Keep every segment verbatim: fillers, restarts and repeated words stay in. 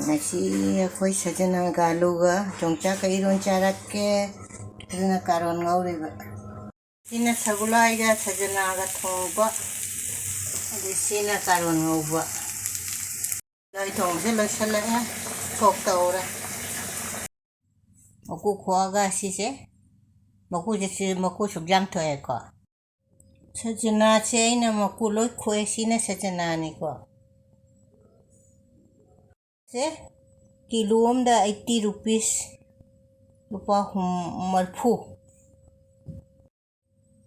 ꯉꯁꯤ ꯑꯩꯈꯣꯏ ꯁꯖꯅꯥꯒ ꯑꯂꯨꯒ ꯌꯣꯡꯆꯥꯛꯀ ꯏꯔꯣꯟ ꯆꯥꯔꯛꯀꯦ꯫ ꯑꯗꯨꯅ ꯀꯥꯔꯣꯟ ꯉꯧꯔꯤꯕ꯫ ꯁꯤꯅ ꯁꯒꯨꯂꯥꯏꯒ ꯁꯖꯅꯥꯒ ꯊꯣꯡꯕ꯫ ꯑꯗꯩ ꯁꯤꯅ ꯀꯥꯔꯣꯟ ꯉꯧꯕ꯫ ꯁꯒꯨꯂꯥꯏ ꯊꯣꯡꯕꯁꯦ ꯂꯣꯏꯁꯤꯜꯂꯛꯑꯦ꯫ ꯁꯣꯛ ꯇꯧꯔꯦ꯫ ꯃꯀꯨ ꯈꯣꯛꯑꯒ ꯁꯤꯁꯦ, ꯃꯀꯨꯁꯦ ꯁꯤ, ꯃꯀꯨ ꯁꯨꯛ ꯌꯥꯝ ꯊꯣꯛꯑꯦꯀꯣ꯫ ꯁꯖꯅꯥꯁꯦ ꯑꯩꯅ ꯃꯀꯨ ꯂꯣꯏ ꯈꯣꯛꯑꯦ꯫ ꯁꯤꯅ ꯁꯖꯅꯥꯅꯤꯀꯣ꯫ ꯁꯦ ꯀꯤꯂꯣ ꯑꯃꯗ eighty rupees, ꯂꯨꯄꯥ ꯍꯨꯝ-, ꯃꯔꯤꯐꯨ꯫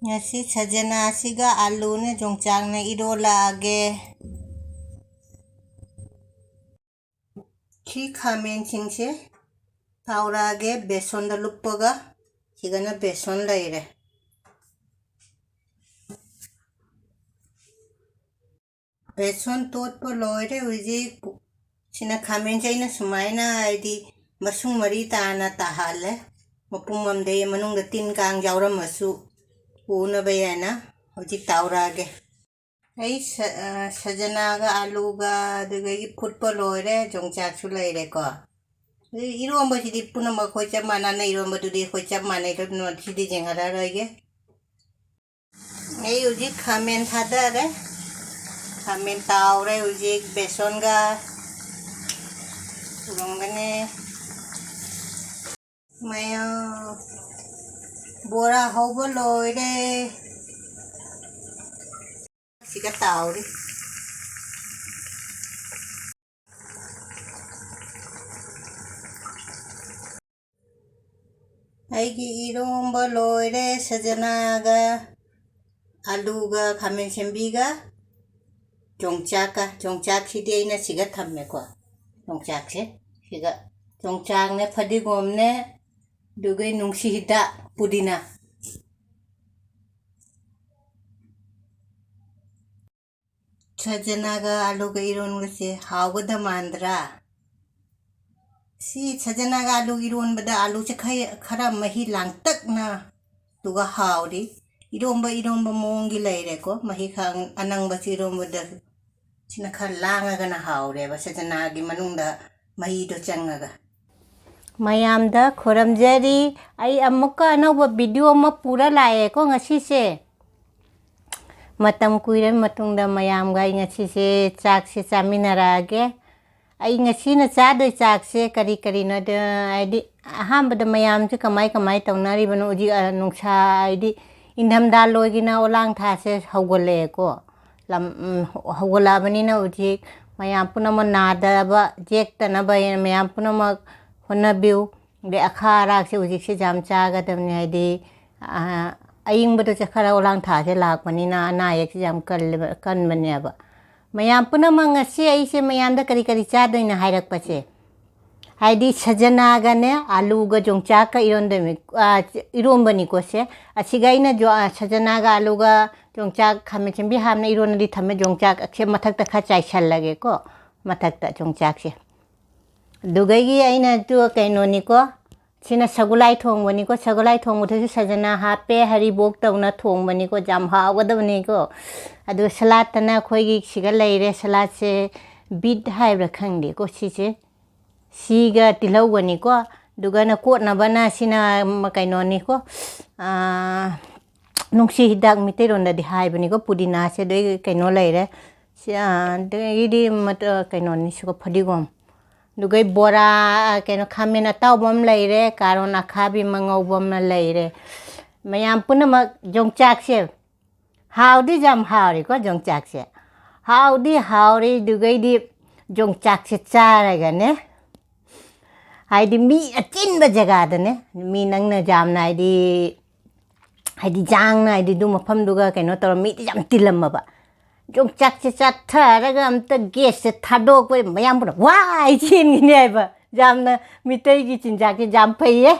ꯉꯁꯤ ꯁꯖꯅꯥꯁꯤꯒ ꯑꯂꯨꯅꯦ ꯌꯣꯡꯆꯥꯛꯅꯦ ꯏꯔꯣꯜꯂꯛꯑꯒꯦ꯫ ꯁꯤ ꯈꯥꯃꯦꯟꯁꯤꯡꯁꯦ ꯇꯥꯎꯔꯛꯑꯒꯦ ꯕꯦꯁꯣꯟꯗ ꯂꯨꯞꯄꯒ꯫ ꯁꯤꯒꯅ ꯕꯦꯁꯣꯟ ꯂꯩꯔꯦ꯫ ꯕꯦꯁꯣꯟ ꯇꯣꯠꯄ ꯂꯣꯏꯔꯦ꯫ ꯍꯧꯖꯤꯛ ꯁꯤꯅ ꯈꯥꯃꯦꯟꯁꯦ ꯑꯩꯅ ꯁꯨꯃꯥꯏꯅ, ꯍꯥꯏꯗꯤ, ꯃꯁꯨꯡ ꯃꯔꯤ ꯇꯥꯅ ꯇꯥꯍꯜꯂꯦ꯫ ꯃꯄꯨꯝ ꯑꯃꯗꯩ ꯃꯅꯨꯡꯗ ꯇꯤꯟ ꯀꯥꯡ ꯌꯥꯎꯔꯝꯃꯁꯨ ꯎꯅꯕ ꯍꯥꯏꯅ꯫ ꯍꯧꯖꯤꯛ ꯇꯥꯎꯔꯛꯑꯒꯦ꯫ ꯑꯩ ꯁ-, ꯑ, ꯁꯖꯅꯥꯒ ꯑꯂꯨꯒ ꯑꯗꯨꯗꯒꯤ ꯐꯨꯠꯄ ꯂꯣꯏꯔꯦ, ꯌꯣꯡꯆꯥꯛꯁꯨ ꯂꯩꯔꯦꯀꯣ꯫ ꯑꯗꯩ ꯏꯔꯣꯝꯕꯁꯤꯗꯤ ꯄꯨꯝꯅꯃꯛ ꯑꯩꯈꯣꯏ ꯆꯞ ꯃꯥꯟꯅꯅ, ꯏꯔꯣꯝꯕꯗꯨꯗꯤ ꯑꯩꯈꯣꯏ ꯆꯞ ꯃꯥꯟꯅꯩ, ꯑꯗꯨꯅ ꯁꯤꯗꯤ ꯌꯦꯡꯍꯜꯂꯔꯣꯏꯒꯦ꯫ ꯑꯩ ꯍꯧꯖꯤꯛ ꯈꯥꯃꯦꯟ ꯊꯥꯗꯔꯦ꯫ ꯈꯥꯃꯦꯟ ꯇꯥꯎꯔꯦ ꯍꯧꯖꯤꯛ ꯕꯦꯁꯣꯟꯒ꯫ ꯎꯔꯝꯒꯅꯤ꯫ ꯃꯌꯥꯝ ꯕꯣꯔꯥ ꯍꯧꯕ ꯂꯣꯏꯔꯦ꯫ ꯁꯤꯒ ꯇꯥꯎꯔꯤ꯫ ꯑꯩꯒꯤ ꯏꯔꯣꯝꯕ ꯂꯣꯏꯔꯦ꯫ ꯁꯖꯅꯥꯒ, ꯑꯂꯨꯒ, ꯈꯥꯃꯦꯟ ꯁꯦꯝꯕꯤꯒ, ꯌꯣꯡꯆꯥꯛꯀ꯫ ꯌꯣꯡꯆꯥꯛꯁꯤꯗꯤ ꯑꯩꯅ ꯁꯤꯒ ꯊꯝꯃꯦꯀꯣ꯫ ꯌꯣꯡꯆꯥꯛꯁꯦ ꯁꯤꯒ, ꯌꯣꯡꯆꯥꯛꯅꯦ, ꯐꯗꯤꯒꯣꯝꯅꯦ, ꯑꯗꯨꯒ ꯅꯨꯡꯁꯤ ꯍꯤꯗꯥꯛ, ꯄꯨꯗꯤꯅꯥ꯫ ꯁꯖꯅꯥꯒ ꯑꯂꯨꯒ ꯏꯔꯣꯟꯕꯁꯦ ꯍꯥꯎꯒꯗ ꯃꯥꯟꯗ꯭ꯔꯥ? ꯁꯤ ꯁꯖꯅꯥꯒ ꯑꯂꯨ ꯏꯔꯣꯟꯕꯗ ꯑꯂꯨꯁꯦ ꯈꯩ-, ꯈꯔ ꯃꯍꯤ ꯂꯥꯡꯇꯛꯅ, ꯑꯗꯨꯒ ꯍꯥꯎꯔꯤ꯫ ꯏꯔꯣꯝꯕ, ꯏꯔꯣꯝꯕ ꯃꯑꯣꯡꯒꯤ ꯂꯩꯔꯦꯀꯣ꯫ ꯃꯍꯤ ꯈꯔ ꯑꯅꯪꯕꯁꯨ ꯏꯔꯣꯝꯕꯗ ꯁꯤꯅ ꯈꯔ ꯂꯥꯡꯉꯒꯅ ꯍꯥꯎꯔꯦꯕ꯫ ꯁꯖꯅꯥꯒꯤ ꯃꯅꯨꯡꯗ ꯃꯍꯤꯗꯣ ꯆꯪꯉꯒ꯫ ꯃꯌꯥꯝꯗ ꯈꯨꯔꯝꯖꯔꯤ꯫ ꯑꯩ ꯑꯃꯨꯛꯀ ꯑꯅꯧꯕ ꯚꯤꯗꯤꯑꯣ ꯑꯃ ꯄꯨꯔ ꯂꯥꯛꯑꯦꯀꯣ ꯉꯁꯤꯁꯦ꯫ ꯃꯇꯝ ꯀꯨꯏꯔꯕ ꯃꯇꯨꯡꯗ ꯃꯌꯥꯝꯒ ꯑꯩ ꯉꯁꯤꯁꯦ ꯆꯥꯛꯁꯦ ꯆꯥꯃꯤꯟꯅꯔꯛꯑꯒꯦ꯫ ꯑꯩ ꯉꯁꯤꯅ ꯆꯥꯗꯣꯏ ꯆꯥꯛꯁꯦ ꯀꯔꯤ ꯀꯔꯤꯅꯣꯗ, ꯍꯥꯏꯗꯤ ꯑꯍꯥꯟꯕꯗ ꯃꯌꯥꯝꯁꯦ ꯀꯃꯥꯏ ꯀꯃꯥꯏ ꯇꯧꯅꯔꯤꯕꯅꯣ? ꯍꯧꯖꯤꯛ, ꯑ, ꯅꯨꯡꯁꯥ, ꯍꯥꯏꯗꯤ ꯏꯪꯊꯝꯊꯥ ꯂꯣꯏꯒꯤꯅ ꯑꯣꯂꯥꯡ ꯊꯥꯁꯦ ꯍꯧꯒꯠꯂꯛꯑꯦꯀꯣ꯫ ꯂꯝ, ꯎꯝ, ꯍꯧꯒꯠꯂꯛꯑꯕꯅꯤꯅ ꯍꯧꯖꯤꯛ ꯃꯌꯥꯝ ꯄꯨꯝꯅꯃꯛ ꯅꯥꯗꯕ, ꯌꯦꯛꯇꯅꯕ ꯍꯥꯏꯅ ꯃꯌꯥꯝ ꯄꯨꯝꯅꯃꯛ ꯍꯣꯠꯅꯕꯤꯌꯨ꯫ ꯑꯗꯩ ꯑꯈꯥ ꯑꯔꯥꯛꯁꯦ ꯍꯧꯖꯤꯛꯁꯦ ꯌꯥꯝ ꯆꯥꯒꯗꯕꯅꯤ, ꯍꯥꯏꯗꯤ, ꯑ, ꯑꯏꯪꯕꯗ ꯆꯠꯈꯠꯂ ꯑꯣꯂꯥꯡ ꯊꯥꯁꯦ ꯂꯥꯛꯄꯅꯤꯅ ꯑꯅꯥ ꯑꯌꯦꯛꯁꯦ ꯌꯥꯝ ꯀꯜꯂꯦꯕ, ꯀꯟꯕꯅꯦꯕ꯫ ꯃꯌꯥꯝ ꯄꯨꯝꯅꯃꯛ ꯉꯁꯤ ꯑꯩꯁꯦ ꯃꯌꯥꯝꯗ ꯀꯔꯤ ꯀꯔꯤ ꯆꯥꯗꯣꯏꯅꯣ ꯍꯥꯏꯔꯛꯄꯁꯦ, ꯍꯥꯏꯗꯤ ꯁꯖꯅꯥꯒꯅꯦ, ꯑꯥꯂꯨꯒ ꯌꯣꯡꯆꯥꯛꯀ ꯏꯔꯣꯟꯗꯣꯏꯅꯤ, ꯑ, ꯏꯔꯣꯝꯕꯅꯤꯀꯣ ꯁꯦ꯫ ꯑꯁꯤꯒ ꯑꯩꯅ ꯖꯣ-, ꯑ, ꯁꯖꯅꯥꯒ ꯑꯥꯂꯨꯒ ꯌꯣꯡꯆꯥꯛ ꯈꯥꯃꯦꯟ ꯑꯁꯤꯟꯕꯤ ꯍꯥꯞꯅ ꯏꯔꯣꯟꯅꯗꯤ ꯊꯝꯃꯦ꯫ ꯌꯣꯡꯆꯥꯛꯁꯦ ꯃꯊꯛꯇ ꯈꯔ ꯆꯥꯏꯁꯜꯂꯒꯦꯀꯣ, ꯃꯊꯛꯇ ꯌꯣꯡꯆꯥꯛꯁꯦ꯫ ꯑꯗꯨꯒꯩꯒꯤ ꯑꯩꯅ ꯇꯨ ꯀꯩꯅꯣꯅꯤꯀꯣ, ꯁꯤꯅ ꯁꯒꯣꯂꯥꯏ ꯊꯣꯡꯕꯅꯤꯀꯣ꯫ ꯁꯒꯣꯂꯥꯏ ꯊꯣꯡꯕꯗꯁꯨ ꯁꯖꯅꯥ ꯍꯥꯞꯄꯦ, ꯍꯔꯤꯕꯣꯛ ꯇꯧꯅ ꯊꯣꯡꯕꯅꯤꯀꯣ, ꯌꯥꯝ ꯍꯥꯎꯒꯗꯕꯅꯤꯀꯣ꯫ ꯑꯗꯨ ꯁꯂꯥꯠꯇꯅ ꯑꯩꯈꯣꯏꯒꯤ ꯁꯤꯒ ꯂꯩꯔꯦ, ꯁꯂꯥꯠꯁꯦ ꯕꯤꯠ ꯍꯥꯏꯕ꯭ꯔꯥ ꯈꯪꯗꯦꯀꯣ ꯁꯤꯁꯦ꯫ ꯁꯤꯒ ꯇꯤꯜꯍꯧꯒꯅꯤꯀꯣ꯫ ꯑꯗꯨꯒꯅ ꯀꯣꯠꯅꯕꯅ ꯁꯤꯅ, ꯃ, ꯀꯩꯅꯣꯅꯤꯀꯣ, ꯑꯥ, ꯅꯨꯡꯁꯤ ꯍꯤꯗꯥꯛ ꯃꯤꯇꯩꯔꯣꯟꯗꯗꯤ ꯍꯥꯏꯕꯅꯤꯀꯣ꯫ ꯄꯨꯗꯤꯅꯥꯁꯦ ꯑꯗꯩ ꯀꯩꯅꯣ ꯂꯩꯔꯦ꯫ ꯁꯤ, ꯑꯥ, ꯑꯗꯒꯤꯗꯤ ꯃꯇ-, ꯀꯩꯅꯣꯅꯤ, ꯁꯤꯒ ꯐꯗꯤꯒꯣꯝ꯫ ꯑꯗꯨꯒꯩ ꯕꯣꯔꯥ, ꯀꯩꯅꯣ, ꯈꯥꯃꯦꯟ ꯑꯇꯥꯎꯕ ꯑꯃ ꯂꯩꯔꯦ, ꯀꯥꯔꯣꯟ ꯑꯈꯥꯕꯤ ꯑꯃ ꯉꯧꯕ ꯑꯃ ꯂꯩꯔꯦ꯫ ꯃꯌꯥꯝ ꯄꯨꯝꯅꯃꯛ ꯌꯣꯡꯆꯥꯛꯁꯦ ꯍꯥꯎꯗꯤ ꯌꯥꯝ ꯍꯥꯎꯔꯦꯀꯣ ꯌꯣꯡꯆꯥꯛꯁꯦ꯫ ꯍꯥꯎꯗꯤ ꯍꯥꯎꯔꯦ, ꯑꯗꯨꯒꯩꯗꯤ ꯌꯣꯡꯆꯥꯛꯁꯦ ꯆꯥꯔꯒꯅꯦ, ꯍꯥꯏꯗꯤ ꯃꯤ ꯑꯆꯤꯟꯕ ꯖꯒꯥꯗꯅꯦ, ꯃꯤ ꯅꯪꯅ ꯌꯥꯝꯅ, ꯍꯥꯏꯗꯤ, ꯍꯥꯏꯗꯤ ꯌꯥꯡꯅ, ꯍꯥꯏꯗꯤ ꯑꯗꯨ ꯃꯐꯝꯗꯨꯒ ꯀꯩꯅꯣ ꯇꯧꯔ ꯃꯤꯗꯤ ꯌꯥꯝ ꯇꯤꯜꯂꯝꯃꯕ꯫ ꯌꯣꯡꯆꯥꯛꯁꯦ ꯆꯥꯊꯔꯒ ꯑꯝꯇ ꯒꯦꯁꯁꯦ ꯊꯥꯗꯣꯛꯄ, ꯃꯌꯥꯝ ꯄꯨꯂꯞ ꯋꯥꯏ ꯆꯦꯟꯈꯤꯅꯤ ꯍꯥꯏꯕ꯫ ꯌꯥꯝꯅ ꯃꯤꯇꯩꯒꯤ ꯆꯤꯟꯖꯥꯛꯁꯦ ꯌꯥꯝ ꯐꯩꯌꯦ꯫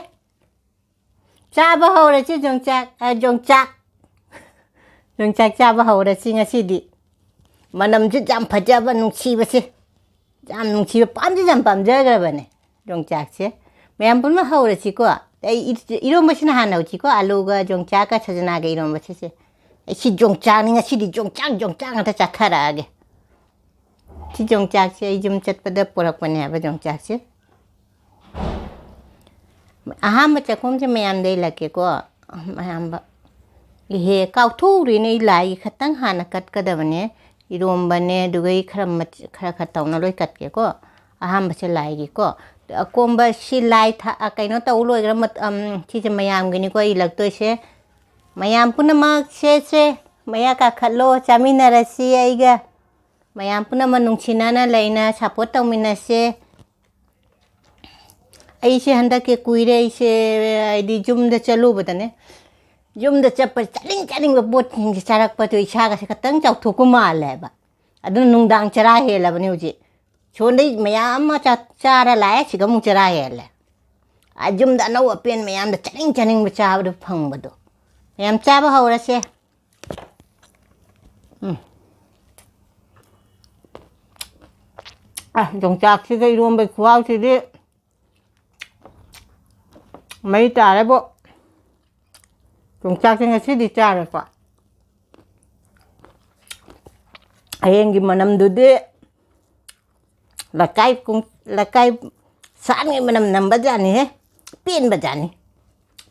ꯆꯥꯕ ꯍꯧꯔꯁꯤ ꯌꯣꯡꯆꯥꯛ, ꯑ, ꯌꯣꯡꯆꯥꯛ꯫ ꯌꯣꯡꯆꯥꯛ ꯆꯥꯕ ꯍꯧꯔꯁꯤ ꯉꯁꯤꯗꯤ꯫ ꯃꯅꯝꯁꯨ ꯌꯥꯝ ꯐꯖꯕ, ꯅꯨꯡꯁꯤꯕꯁꯦ꯫ ꯌꯥꯝ ꯅꯨꯡꯁꯤꯕ, ꯄꯥꯝꯁꯨ ꯌꯥꯝ ꯄꯥꯝꯖꯈ꯭ꯔꯕꯅꯦ ꯌꯣꯡꯆꯥꯛꯁꯦ꯫ ꯃꯌꯥꯝ ꯄꯨꯝꯅꯃꯛ ꯍꯧꯔꯁꯤꯀꯣ꯫ ꯑꯩ ꯏ-, ꯏꯔꯣꯝꯕꯁꯤꯅ ꯍꯥꯟꯅ ꯍꯧꯁꯤꯀꯣ꯫ ꯑꯥꯂꯨꯒ ꯌꯣꯡꯆꯥꯛꯀ ꯁꯖꯅꯥꯒ ꯏꯔꯣꯝꯕꯁꯤꯁꯦ꯫ ꯑꯩ ꯁꯤ ꯌꯣꯡꯆꯥꯛꯅꯤ ꯉꯁꯤꯗꯤ, ꯌꯣꯡꯆꯥꯛ, ꯌꯣꯡꯆꯥꯛ ꯉꯥꯛꯇ ꯆꯥꯊꯔꯛꯑꯒꯦ꯫ ꯁꯤ ꯌꯣꯡꯆꯥꯛꯁꯦ ꯑꯩ ꯌꯨꯝ ꯆꯠꯄꯗ ꯄꯨꯔꯛꯄꯅꯦ ꯍꯥꯏꯕ ꯌꯣꯡꯆꯥꯛꯁꯦ꯫ ꯑꯍꯥꯟꯕ ꯆꯥꯛꯈꯨꯝꯁꯦ ꯃꯌꯥꯝꯗ ꯏꯜꯂꯛꯀꯦꯀꯣ꯫ ꯑꯌꯥꯝꯕ ꯏꯍꯦ, ꯀꯥꯎꯊꯣꯛꯎꯔꯤꯅꯦ, ꯑꯩ ꯂꯥꯏꯒꯤ ꯈꯛꯇꯪ ꯍꯥꯟꯅ ꯀꯠꯀꯗꯕꯅꯦ꯫ ꯏꯔꯣꯝꯕꯅꯦ, ꯑꯗꯨꯒ ꯑꯩ ꯈꯔ ꯃꯆ-, ꯈꯔ ꯈꯔ ꯇꯧꯅ ꯂꯣꯏ ꯀꯠꯀꯦꯀꯣ꯫ ꯑꯍꯥꯟꯕꯁꯦ ꯂꯥꯏꯒꯤꯀꯣ꯫ ꯑꯀꯣꯝꯕ ꯁꯤ ꯂꯥꯏ ꯊ-, ꯑ, ꯀꯩꯅꯣ ꯇꯧ ꯂꯣꯏꯈ꯭ꯔ ꯃꯠ-, ꯑꯝ, ꯁꯤꯁꯦ ꯃꯌꯥꯝꯒꯤꯅꯤꯀꯣ ꯏꯜꯂꯛꯇꯣꯏꯁꯦ꯫ ꯃꯌꯥꯝ ꯄꯨꯝꯅꯃꯛ ꯁꯦ, ꯁꯦ, ꯃꯌꯥ ꯀꯥꯈꯠꯂꯣ, ꯆꯥꯃꯤꯟꯅꯔꯁꯤ ꯑꯩꯒ꯫ ꯃꯌꯥꯝ ꯄꯨꯝꯅꯃꯛ ꯅꯨꯡꯁꯤꯅꯅ ꯂꯩꯅ support ꯇꯧꯃꯤꯟꯅꯁꯦ꯫ ꯑꯩꯁꯦ ꯍꯟꯗꯛꯀꯤ ꯀꯨꯏꯔꯦ, ꯑꯩꯁꯦ ꯍꯥꯏꯗꯤ ꯌꯨꯝꯗ ꯆꯠꯂꯨꯕꯗꯅꯦ, ꯌꯨꯝꯗ ꯆꯠꯄ ꯆꯥꯅꯤꯡ ꯆꯥꯅꯤꯡꯕ ꯄꯣꯠꯁꯤꯡꯁꯦ ꯆꯥꯔꯛꯄꯗꯣ ꯏꯁꯥꯒꯁꯦ ꯈꯇꯪ ꯆꯥꯎꯊꯣꯛꯄ ꯃꯥꯜꯂꯦꯕ꯫ ꯑꯗꯨꯅ ꯅꯨꯡꯗꯥꯡ ꯆꯔꯥ ꯍꯦꯜꯂꯕꯅꯦ ꯍꯧꯖꯤꯛ꯫ ꯁꯣꯝꯗꯩ ꯃꯌꯥꯝ ꯑꯃ ꯆꯥ-, ꯆꯥꯔ ꯂꯥꯛꯑꯦ, ꯁꯤꯒ ꯑꯃꯨꯛ ꯆꯔꯥ ꯍꯦꯜꯂꯦ꯫ ꯑꯥ, ꯌꯨꯝꯗ ꯑꯅꯧ ꯑꯄꯦꯟ ꯃꯌꯥꯝꯗ ꯆꯥꯅꯤꯡ ꯆꯥꯅꯤꯡꯕ ꯆꯥꯕꯗꯣ ꯐꯪꯕꯗꯣ꯫ ꯃꯌꯥꯝ ꯆꯥꯕ ꯍꯧꯔꯁꯦ꯫ ꯎꯝ꯫ ꯑ, ꯌꯣꯡꯆꯥꯛꯁꯤꯒ ꯏꯔꯣꯝꯕꯩ ꯈꯨꯍꯥꯎꯁꯤꯗꯤ ꯃꯩ ꯇꯥꯔꯦꯕꯣ꯫ ꯌꯣꯡꯆꯥꯛꯁꯦ ꯉꯁꯤꯗꯤ ꯆꯥꯔꯦꯀꯣ꯫ ꯍꯌꯦꯡꯒꯤ ꯃꯅꯝꯗꯨꯗꯤ ꯂꯩꯀꯥꯏ ꯀꯨꯡ-, ꯂꯩꯀꯥꯏ ꯁꯥꯠꯉꯩ ꯃꯅꯝ ꯅꯝꯕꯖꯥꯠꯅꯤꯍꯦ꯫ ꯄꯦꯟꯕꯖꯥꯠꯅꯤ꯫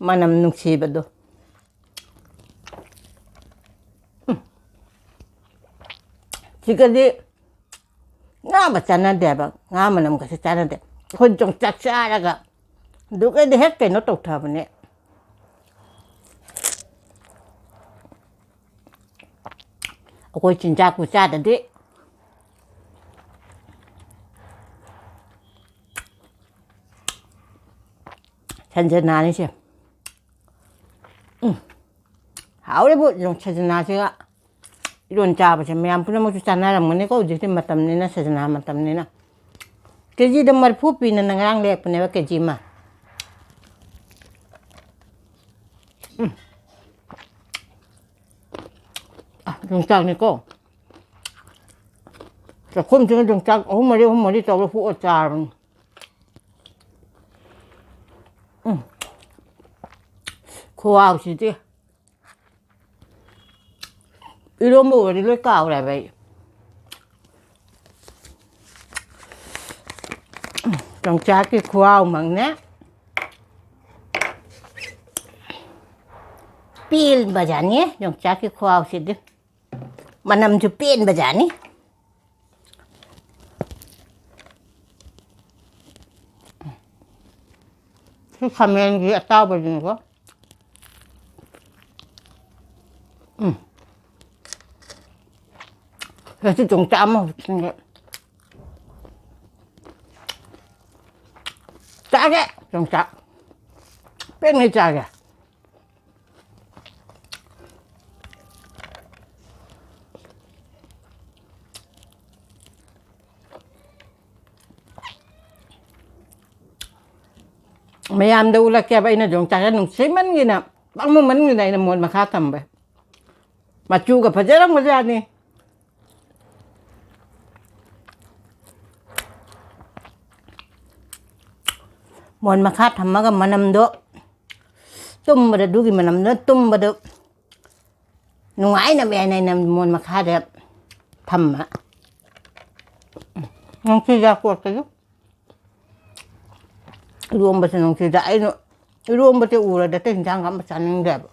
ꯃꯅꯝ ꯅꯨꯡꯁꯤꯕꯗꯣ꯫ ꯎꯝ꯫ ꯁꯤꯒꯗꯤ ꯉꯥ ꯑꯃ ꯆꯥꯟꯅꯗꯦꯕ, ꯉꯥ ꯃꯅꯝꯒꯁꯨ ꯆꯥꯟꯅꯗꯦ꯫ ꯑꯩꯈꯣꯏ ꯌꯣꯡꯆꯥꯛ ꯆꯥꯔꯒ ꯑꯗꯨꯒꯩꯗꯤ ꯍꯦꯛ ꯀꯩꯅꯣ ꯇꯧꯊꯕꯅꯦ꯫ ꯑꯩꯈꯣꯏ ꯆꯤꯟꯖꯥꯛꯄꯨ ꯆꯥꯗꯗꯤ꯫ ꯁꯟꯖꯅꯥꯅꯤꯁꯦ꯫ ꯎꯝ꯫ ꯍꯥꯎꯔꯤꯕꯣ, ꯌꯦꯡꯉꯨ, ꯁꯖꯅꯥꯁꯤꯒ ꯏꯔꯣꯟ ꯆꯥꯕꯁꯦ ꯃꯌꯥꯝ ꯄꯨꯝꯅꯃꯛꯁꯨ ꯆꯥꯅꯔꯝꯒꯅꯤꯀꯣ꯫ ꯍꯧꯖꯤꯛꯇꯤ ꯃꯇꯝꯅꯤꯅ, ꯁꯖꯅꯥ ꯃꯇꯝꯅꯤꯅ꯫ ꯀꯦꯖꯤꯗ ꯃꯔꯤꯐꯨ ꯄꯤꯅꯅ ꯉꯔꯥꯡ ꯂꯩꯔꯛꯄꯅꯦꯕ, ꯀꯦꯖꯤ ꯑꯃ꯫ ꯎꯝ꯫ ꯑ, ꯌꯣꯡꯆꯥꯛꯅꯤꯀꯣ꯫ ꯆꯥꯛꯈꯨꯝꯁꯤꯅ ꯌꯣꯡꯆꯥꯛ ꯑꯍꯨꯝ ꯃꯔꯤ, ꯑꯍꯨꯝ ꯃꯔꯤ ꯇꯧꯔ ꯍꯨꯛꯑ ꯆꯥꯔꯕꯅꯤ꯫ ꯎꯝ꯫ ꯈꯨꯍꯥꯎꯁꯤꯗꯤ꯫ ꯏꯔꯣꯝꯕ ꯑꯣꯏꯔꯗꯤ ꯂꯣꯏ ꯀꯥꯎꯔꯦ ꯍꯥꯏꯕ ꯑꯩ꯫ ꯌꯣꯡꯆꯥꯛꯀꯤ ꯈꯨꯍꯥꯎꯃꯛꯅꯦ꯫ ꯄꯦꯟꯕꯖꯥꯠꯅꯤ ꯌꯣꯡꯆꯥꯛꯀꯤ ꯈꯨꯍꯥꯎꯁꯤꯗꯤ꯫ ꯃꯅꯝꯁꯨ ꯄꯦꯟꯕꯖꯥꯠꯅꯤ꯫ ꯁꯤ ꯈꯥꯃꯦꯟꯒꯤ ꯑꯇꯥꯎꯕꯁꯤꯅꯤꯀꯣ꯫ ꯎꯝ꯫ ꯉꯁꯤ ꯌꯣꯡꯆꯥꯛ ꯑꯃ ꯍꯧꯖꯤꯛꯁꯤꯡꯁꯦ꯫ ꯆꯥꯒꯦ ꯌꯣꯡꯆꯥꯛ꯫ ꯄꯦꯟꯉꯩ ꯆꯥꯒꯦ꯫ ꯃꯌꯥꯝꯗ ꯎꯠꯂꯛꯀꯦꯕ ꯑꯩꯅ ꯌꯣꯡꯆꯥꯛꯁꯦ ꯅꯨꯡꯁꯤꯃꯟꯒꯤꯅ, ꯄꯥꯝꯃꯨꯃꯟꯒꯤꯅ ꯑꯩꯅ ꯃꯣꯟ ꯃꯈꯥ ꯊꯝꯕ꯫ ꯃꯆꯨꯒ ꯐꯖꯔꯝꯒꯖꯥꯠꯅꯤ꯫ ꯃꯣꯟ ꯃꯈꯥ ꯊꯝꯃꯒ ꯃꯅꯝꯗꯣ ꯇꯨꯝꯕꯗ, ꯑꯗꯨꯒꯤ ꯃꯅꯝꯗꯨꯅ ꯇꯨꯝꯕꯗ ꯅꯨꯡꯉꯥꯏꯅꯕ ꯍꯥꯏꯅ ꯑꯩꯅ ꯃꯣꯟ ꯃꯈꯥꯗ ꯊꯝꯕ꯫ ꯅꯨꯡꯁꯤꯗ ꯀꯣꯠꯄꯁꯨ꯫ ꯏꯔꯣꯝꯕꯁꯦ ꯅꯨꯡꯁꯤꯗ꯫ ꯑꯩꯅ ꯏꯔꯣꯝꯕꯁꯦ ꯎꯔꯗꯤ ꯑꯇꯩ ꯏꯟꯁꯥꯡꯒ ꯑꯝꯇ ꯆꯥꯅꯤꯡꯗꯦꯕ꯫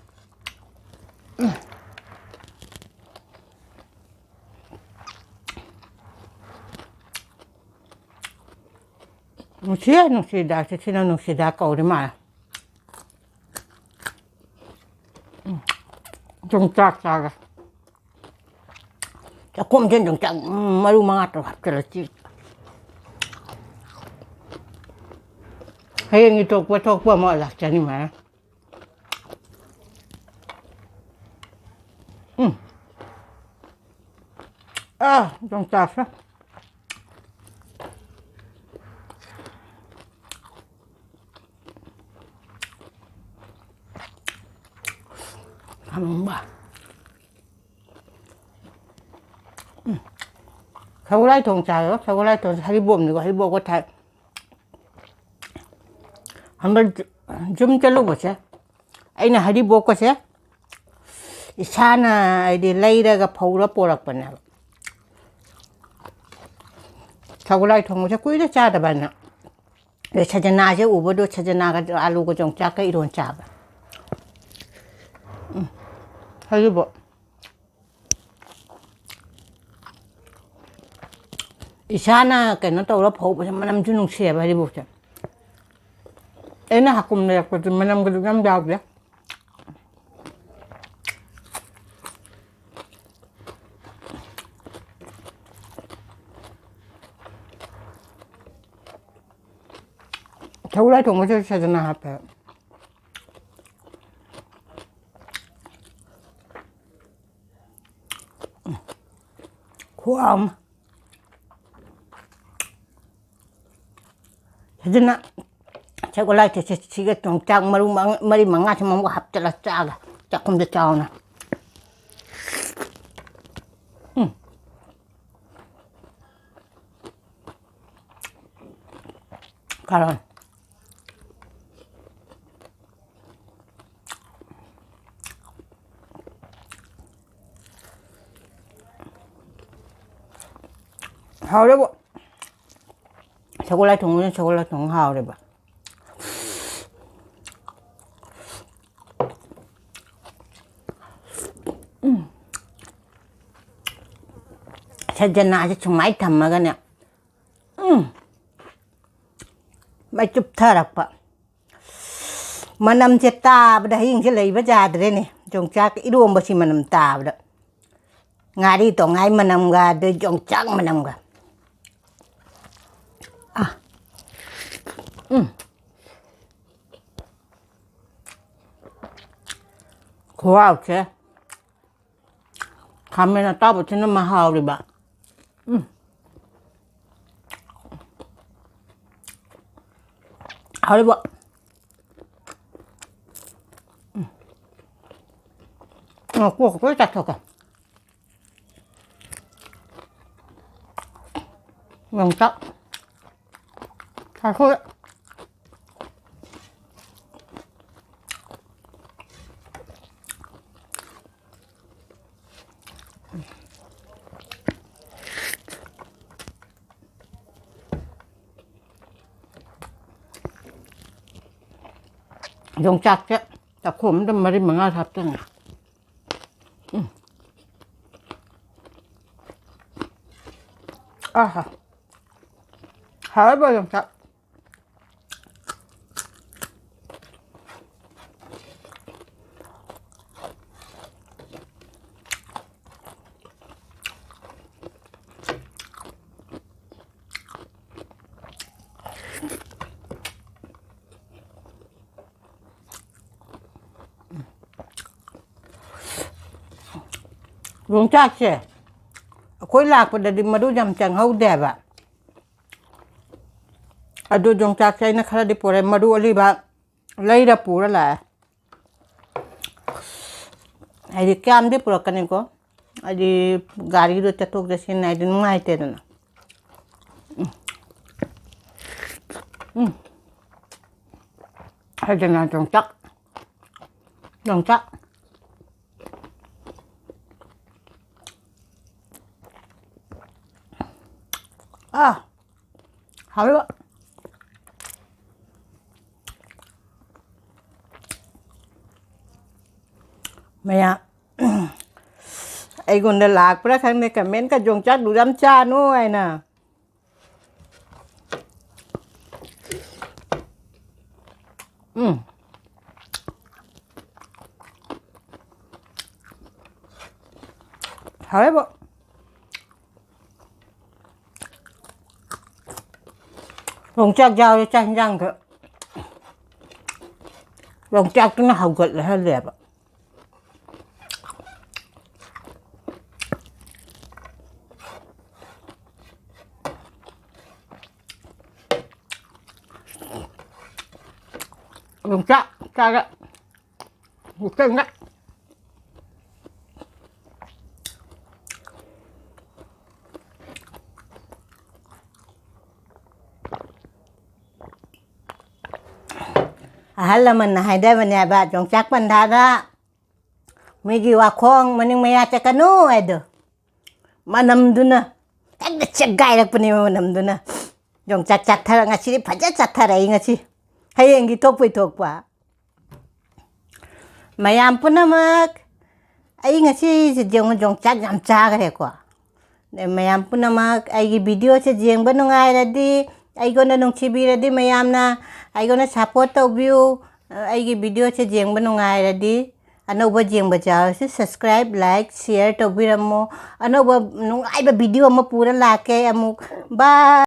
ꯅꯨꯡꯁꯤꯌꯦ, ꯅꯨꯡꯁꯤꯗ꯫ ꯁꯤ, ꯁꯤꯅ ꯅꯨꯡꯁꯤꯗ ꯀꯧꯔꯤ ꯃꯥꯜꯂꯦ꯫ ꯎꯝ꯫ ꯌꯣꯡꯆꯥꯛ ꯆꯥꯒꯦ꯫ ꯆꯥꯛꯈꯣꯝꯁꯦ ꯌꯣꯡꯆꯥꯛ, ꯎꯝ, ꯃꯔꯨ ꯃꯉꯥ ꯇꯔꯨꯛ ꯍꯥꯞꯆꯤꯜꯂ ꯆꯤ-, ꯍꯌꯦꯡꯒꯤ ꯊꯣꯛꯄ ꯊꯣꯛꯄ ꯑꯃ ꯂꯥꯛꯆꯅꯤ ꯃꯥꯅ꯫ ꯎꯝ꯫ ꯑꯥ, ꯌꯣꯡꯆꯥꯛꯁꯦ꯫ ꯊꯝꯕ꯫ ꯎꯝ꯫ ꯁꯒꯣꯜꯍꯋꯥꯏ ꯊꯣꯡ ꯆꯥꯔꯣ꯫ ꯁꯒꯣꯜꯍꯋꯥꯏ ꯊꯣꯡꯁꯦ ꯍꯔꯤꯕꯣꯞꯅꯤꯀꯣ, ꯍꯔꯤꯕꯣꯞꯀ ꯊꯥꯏ꯫ ꯍꯟꯗꯛ ꯌꯨꯝ ꯆꯠꯂꯨꯕꯁꯦ ꯑꯩꯅ ꯍꯔꯤꯕꯣꯞꯀꯁꯦ ꯏꯁꯥꯅ, ꯍꯥꯏꯗꯤ, ꯂꯩꯔꯒ ꯐꯧꯔ ꯄꯣꯔꯛꯄꯅꯦꯕ꯫ ꯁꯒꯣꯜꯍꯋꯥꯏ ꯊꯣꯡꯕꯁꯦ ꯀꯨꯏꯔꯦ ꯆꯥꯗꯕ ꯍꯥꯏꯅ꯫ ꯑꯗꯩ ꯁꯖꯅꯥꯁꯦ ꯎꯕꯗꯣ ꯁꯖꯅꯥꯒ ꯑꯂꯨꯒ ꯌꯣꯡꯆꯥꯛꯀ ꯏꯔꯣꯟ ꯆꯥꯕ꯫ ꯎꯝ, ꯍꯧꯖꯤꯛꯐꯥꯎ ꯏꯁꯥꯅ ꯀꯩꯅꯣ ꯇꯧꯔ ꯐꯧꯕꯁꯦ ꯃꯅꯝꯁꯨ ꯅꯨꯡꯁꯤꯑꯕ ꯍꯔꯤꯕꯣꯞꯁꯦ꯫ ꯑꯩꯅ ꯍꯥꯀꯨꯝ ꯂꯩꯔꯛꯄꯗꯤ ꯃꯅꯝꯒꯗꯤ ꯌꯥꯝ ꯌꯥꯎꯗꯦ꯫ ꯁꯒꯣꯜ ꯍꯋꯥꯏ ꯊꯣꯡꯕꯁꯦ ꯁꯖꯅ ꯍꯥꯞꯄꯦ꯫ ꯈꯨꯍꯥꯎ ꯑꯃ꯫ ꯁꯤꯗꯅ ꯁꯒꯣꯜ ꯍꯋꯥꯏꯁꯦ ꯁꯤꯒ ꯌꯣꯡꯆꯥꯛ ꯃꯔꯨ ꯃꯉꯥ-, ꯃꯔꯤ ꯃꯉꯥꯁꯤ ꯑꯃꯨꯛ ꯍꯥꯞꯆꯤꯜꯂ ꯆꯥꯒ ꯆꯥꯛꯈꯨꯝꯗ ꯆꯥꯎꯅ꯫ ꯎꯝ꯫ ꯀꯥꯔꯣꯟ꯫ ꯍꯥꯎꯔꯦꯕꯣ꯫ ꯁꯒꯣꯜ ꯍꯋꯥꯏ ꯊꯣꯡꯕꯅ ꯁꯒꯣꯜ ꯍꯋꯥꯏ ꯊꯣꯡꯕ ꯍꯥꯎꯔꯦꯕ꯫ ꯎꯝ꯫ ꯁꯖꯅꯥꯁꯦ ꯁꯨꯃꯥꯏꯅ ꯊꯝꯃꯒꯅꯦ꯫ ꯎꯝ꯫ ꯃꯩ ꯆꯨꯞꯊꯔꯛꯄ꯫ ꯃꯅꯝꯁꯦ ꯇꯥꯕꯗ ꯍꯌꯦꯡꯁꯦ ꯂꯩꯕ ꯌꯥꯗ꯭ꯔꯦꯅꯦ꯫ ꯌꯣꯡꯆꯥꯛ ꯏꯔꯣꯝꯕꯁꯤ ꯃꯅꯝ ꯇꯥꯕꯗ꯫ ꯉꯥꯔꯤ ꯇꯣꯉꯥꯏ ꯃꯅꯝꯒ ꯑꯗꯩ ꯌꯣꯡꯆꯥꯛ ꯃꯅꯝꯒ꯫ ꯑꯥ꯫ ꯎꯝ꯫ ꯈꯨꯍꯥꯎꯁꯦ꯫ ꯈꯥꯃꯦꯟ ꯑꯇꯥꯎꯕꯁꯤꯅ ꯃꯍꯥꯎꯔꯤꯕ꯫ ꯎꯝ꯫ ꯍꯥꯎꯔꯤꯕ꯫ ꯎꯝ꯫ ꯑ, ꯀꯣꯛꯀ ꯂꯣꯏ ꯆꯥꯊꯣꯛꯀꯦ꯫ ꯌꯣꯡꯆꯥꯛ꯫ ꯆꯥꯊꯣꯛꯑꯦ꯫ ꯌꯣꯡꯆꯥꯛꯁꯦ ꯆꯥꯛꯈꯣꯝ ꯑꯃꯗ ꯃꯔꯤ ꯃꯉꯥ ꯍꯥꯞꯇꯅ꯫ ꯎꯝ꯫ ꯑꯍꯥ꯫ ꯍꯥꯎꯔꯕ ꯌꯣꯡꯆꯥꯛ꯫ ꯌꯣꯡꯆꯥꯛꯁꯦ ꯑꯩꯈꯣꯏ ꯂꯥꯛꯄꯗꯗꯤ ꯃꯔꯨ ꯌꯥꯝ ꯆꯪꯍꯧꯗꯦꯕ꯫ ꯑꯗꯨ ꯌꯣꯡꯆꯥꯛꯁꯦ ꯑꯩꯅ ꯈꯔꯗꯤ ꯄꯨꯔꯛꯑꯦ, ꯃꯔꯨ ꯑꯂꯤꯕ ꯂꯩꯔ ꯄꯨꯔ ꯂꯥꯛꯑꯦ꯫ ꯍꯥꯏꯗꯤ ꯀꯌꯥꯝꯗꯤ ꯄꯨꯔꯛꯀꯅꯤꯀꯣ, ꯍꯥꯏꯗꯤ ꯒꯥꯔꯤꯗꯣ ꯆꯠꯊꯣꯛ ꯆꯠꯁꯤꯟ ꯍꯥꯏꯗꯤ ꯅꯨꯡꯉꯥꯏꯇꯦꯗꯅ꯫ ꯎꯝ꯫ ꯎꯝ꯫ ꯍꯥꯏꯗꯅ ꯌꯣꯡꯆꯥꯛ, ꯌꯣꯡꯆꯥꯛ꯫ ꯑꯥ, ꯍꯥꯎꯋꯦꯕ꯫ ꯃꯌꯥꯝ ꯑꯩꯉꯣꯟꯗ ꯂꯥꯛꯄ꯭ꯔꯥ ꯈꯪꯗꯦ, ꯀꯃꯦꯟꯀ "ꯌꯣꯡꯆꯥꯛ ꯗꯨ ꯌꯥꯝ ꯆꯥꯅꯨ" ꯍꯥꯏꯅ꯫ ꯎꯝ꯫ ꯍꯥꯎꯋꯦꯕꯣ꯫ ꯌꯣꯡꯆꯥꯛ ꯌꯥꯎꯔꯦ ꯆꯥꯛ ꯍꯤꯟꯖꯥꯡꯗ꯫ ꯌꯣꯡꯆꯥꯛꯇꯨꯅ ꯍꯧꯒꯠꯂꯦ ꯍꯜꯂꯦꯕ꯫ ꯌꯣꯡꯆꯥꯛ ꯆꯥꯔꯦ꯫ ꯌꯣꯡꯆꯥꯛꯅ꯫ ꯑꯍꯜ ꯂꯃꯟꯅ ꯍꯥꯏꯅꯕꯅꯦꯕ, ꯌꯣꯡꯆꯥꯛ ꯄꯟꯊꯥꯗ ꯃꯤꯒꯤ ꯋꯥꯈꯣꯡ ꯃꯅꯤꯡ ꯃꯌꯥ ꯆꯠꯀꯅꯨ ꯍꯥꯏꯗꯣ꯫ ꯃꯅꯝꯗꯨꯅ ꯍꯦꯛꯇ ꯆꯦꯒꯥꯏꯔꯛꯄꯅꯦꯕ ꯃꯅꯝꯗꯨꯅ꯫ ꯌꯣꯡꯆꯥꯛ ꯆꯥꯊꯔ-, ꯉꯁꯤꯗꯤ ꯐꯖ ꯆꯥꯊꯔꯛꯏ ꯉꯁꯤ꯫ ꯍꯌꯦꯡꯒꯤ ꯊꯣꯛꯄꯩ ꯊꯣꯛꯄ꯫ ꯃꯌꯥꯝ ꯄꯨꯝꯅꯃꯛ, ꯑꯩ ꯉꯁꯤꯁꯦ ꯌꯦꯡꯉꯨ, ꯌꯣꯡꯆꯥꯛ ꯌꯥꯝ ꯆꯥꯈ꯭ꯔꯦꯀꯣ꯫ ꯃꯌꯥꯝ ꯄꯨꯝꯅꯃꯛ ꯑꯩꯒꯤ videoꯁꯦ ꯌꯦꯡꯕ ꯅꯨꯡꯉꯥꯏꯔꯗꯤ, ꯑꯩꯉꯣꯟꯗ ꯅꯨꯡꯁꯤꯕꯤꯔꯗꯤ ꯃꯌꯥꯝꯅ ꯑꯩꯉꯣꯟꯗ support ꯇꯧꯕꯤꯌꯨ꯫ ꯑꯩꯒꯤ videoꯁꯦ ꯌꯦꯡꯕ ꯅꯨꯡꯉꯥꯏꯔꯗꯤ ꯑꯅꯧꯕ ꯌꯦꯡꯕ ꯌꯥꯎꯔꯁꯨ subscribe, like, share ꯇꯧꯕꯤꯔꯝꯃꯣ꯫ ꯑꯅꯧꯕ ꯅꯨꯡꯉꯥꯏꯕ video ꯑꯃ ꯄꯨꯔ ꯂꯥꯛꯀꯦ ꯑꯃꯨꯛ꯫ Bye꯫